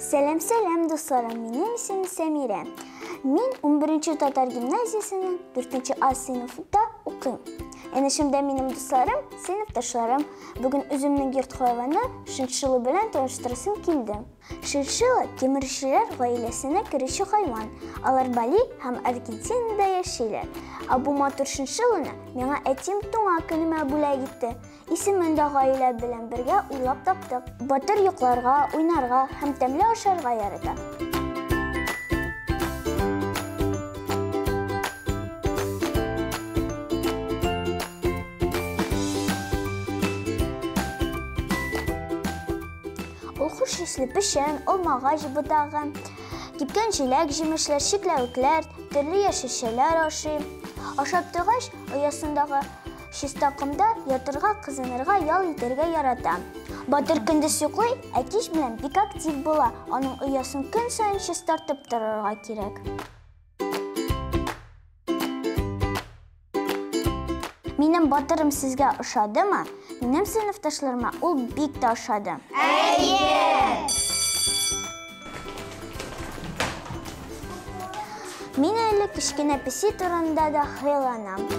Сәлам, сәлам, дусларым, минем исемем Сәмирә. Мин 11 татар гимназиясенең 4 А сыйныфында укыйм. Әнә минем дусларым, сыйныфташларым. Бүген үземнең йорт хайваны шиншилла белән таныштырасым килде. Шиншилла тимерчеләр гаиләсенә керүче хайван. Алар Бали һәм Аргентинада яшиләр. Ә бу матур шиншилланы миңа әтием туңа көнемә бүләк итте. Исемен дә гаилә белән бергә уйлап таптык. Батыр йокларга, уйнарга һәм тәмле ашарга ярата. Ул хуш исле печән, алмагач ботагы, кипкән җиләк җимешләр, чикләвекләр, төрле яшелчәләр ашый. Ашап туйгач, оясындагы чиста комда ятырга, кызынырга, ял итәргә ярата. Батыр көндез йоклый, ә кич белән бик актив була. Аның оясын көн саен чистартып торырга кирәк. Минем батырым сезгә ошадымы? Минем сыйныфташларыма ул бик тә ошады. Әйе! Мин әле кечкенә песи турында да хыялланам.